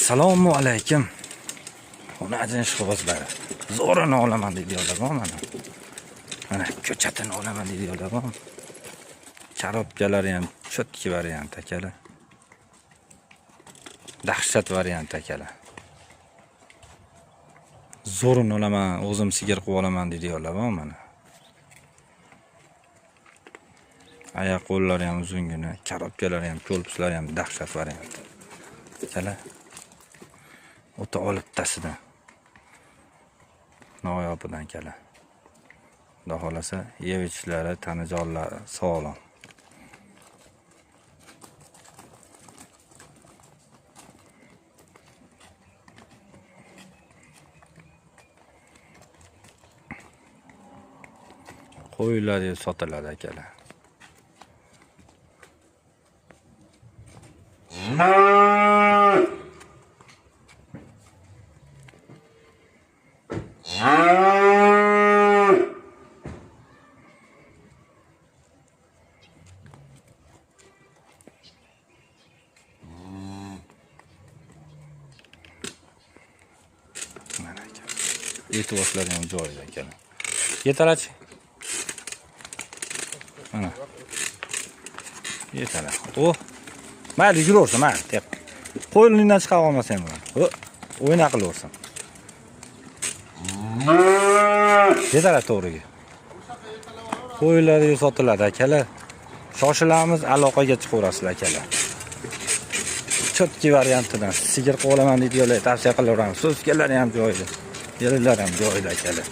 Assalomu alaykum. Xonajin ishqibozlari. Zo'rini olaman deydiganlar bor mana. Mana ko'chatini olaman deydiganlar bor. Karobkalari ham чётки variant akalar. Dahshat variant akalar. Zo'rini olaman, o'zim sigir qilib olaman deydiganlar bor mana. Oyoq qo'llari ham uzungina, karobkalari ham, korpuslari ham dahshat variant. Akalar. O'ta olibtasidan. Noyobidan akalar. Xudo xohlasa, yeb ichishlari, tanajonlari sog'lom. Qo'ylar deb sotiladi akalar. Mana aka. E'tiborlari ham joyida akalar. Yetalachi. Mana. Yetala. O. Mayli yuraversin, mayli, tep. Qo'lingdan chiqarib olmasang bo'ladi. O'yna qilaversin. Yetala to'g'riga. Qo'ylari sotiladi akalar. Shoshilamiz, aloqaga chiqaverasizlar akalar. Чётки variantidan sigir qilib olaman deydiganlar tavsiya qilaveramiz. So'zkalari ham joyida. Yerlari ham joyida akalar.